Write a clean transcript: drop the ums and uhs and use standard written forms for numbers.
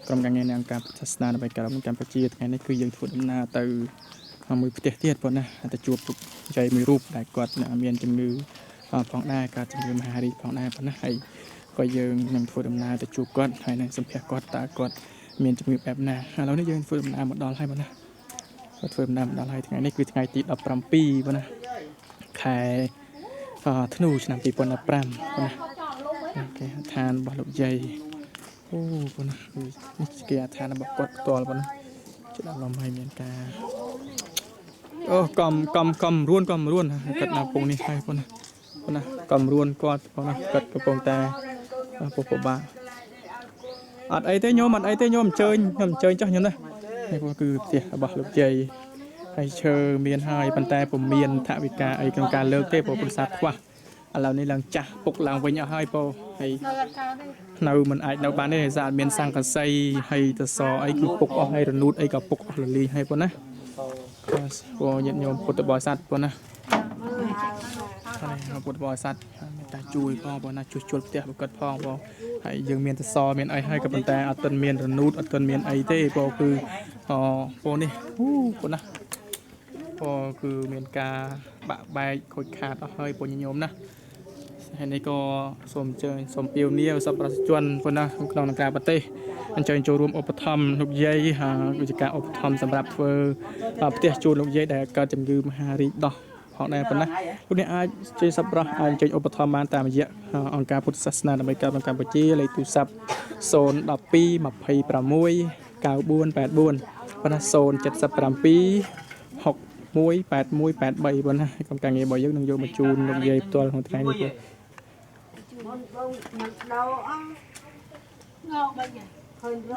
ក្រុមការងារនៃអង្គការពុទ្ធសាសនាដើម្បីការអប់រំកម្ពុជាថ្ងៃនេះគឺយើងធ្វើដំណើរទៅមួយផ្ទះទៀតប៉ុណ្ណាទៅជួបលោកយាយមួយរូបដែលគាត់មានជំងឺផងដែរការជំងឺមហារីកផងដែរប៉ុណ្ណាហើយក៏យើងនឹងធ្វើដំណើរទៅជួបគាត់ហើយនឹងសម្ភាសគាត់តើគាត់មានជំងឺបែបណាឥឡូវនេះយើងធ្វើដំណើរមកដល់ហើយប៉ុណ្ណាគាត់ធ្វើដំណើរមកដល់ហើយថ្ងៃនេះគឺថ្ងៃទី17ប៉ុណ្ណាខែធ្នូឆ្នាំ2015ប៉ុណ្ណាគេឋានរបស់លោកយាយអូប៉ុណ្ណានេះគេឋានរបស់គាត់ផ្ទាល់ប៉ុណ្ណាចិត្តអារម្មណ៍ឲ្យមានការអូកំកំកំរួនកំរួនគាត់នៅពងនេះហើយប៉ុណ្ណាប៉ុណ្ណាកំរួនគាត់ប៉ុណ្ណាគាត់កំពុងតែពុះពិបាកអត់អីទេញោមអត់អីទេញោមអញ្ជើញខ្ញុំអញ្ជើញចុះញោមណានេះគឺផ្ទះរបស់លោកយាយហើយឈើមានហើយប៉ុន្តែពុំមានថវិកាអីក្នុងការលើកទេព្រោះពុទ្ធសាសខ្វះឥឡូវនេះឡើងចាស់ពុកឡើងវិញអស់ហើយពោហើយនៅមិនអាចនៅបានទេដោយសារអត់មានសង្កសីហើយតសអីគឺពុកអស់ហើយរនូតអីក៏ពុកអស់លលីហើយប៉ុណ្ណាពោញាតិញោមពុទ្ធបរិស័ទប៉ុណ្ណាហើយពុទ្ធបរិស័ទមេត្តាជួយផងប៉ុណ្ណាជួសជុលផ្ទះបកិតផងបងហើយយើងមានតសមានអីហើយក៏ប៉ុន្តែអត់ទាន់មានរនូតអត់ទាន់មានអីទេពោគឺអពោនេះអូប៉ុណ្ណាពោគឺមានការបាក់បែកខូចខាតអស់ហើយពុញញោមណាហើយនេះក៏សូមអញ្ជើញសូមពាវនាវសប្បុរសជនប៉ុណ្ណាក្នុងនឹងការប្រទេសអញ្ជើញចូលរួមឧបត្ថម្ភលោកយាយហើយគឺជាការឧបត្ថម្ភសម្រាប់ធ្វើផ្ទះជួលលោកយាយដែលកើតជំងឺមហារីកដោះផងដែរប៉ុណ្ណាលោកអ្នកអាចជួយសប្បុរសអាចអញ្ជើញឧបត្ថម្ភបានតាមរយៈអង្គការពុទ្ធសាសនាដើម្បីកើតក្នុងកម្ពុជាលេខទូរស័ព្ទ012 26 9484ប៉ុណ្ណា077 618183ប៉ុណ្ណាក្រុមការងាររបស់យើងនឹងយកមកជូនលោកយាយផ្ទាល់ក្នុងថ្ងៃនេះទេ មុនបងមិនដោអង ងោបី ឃើញរោ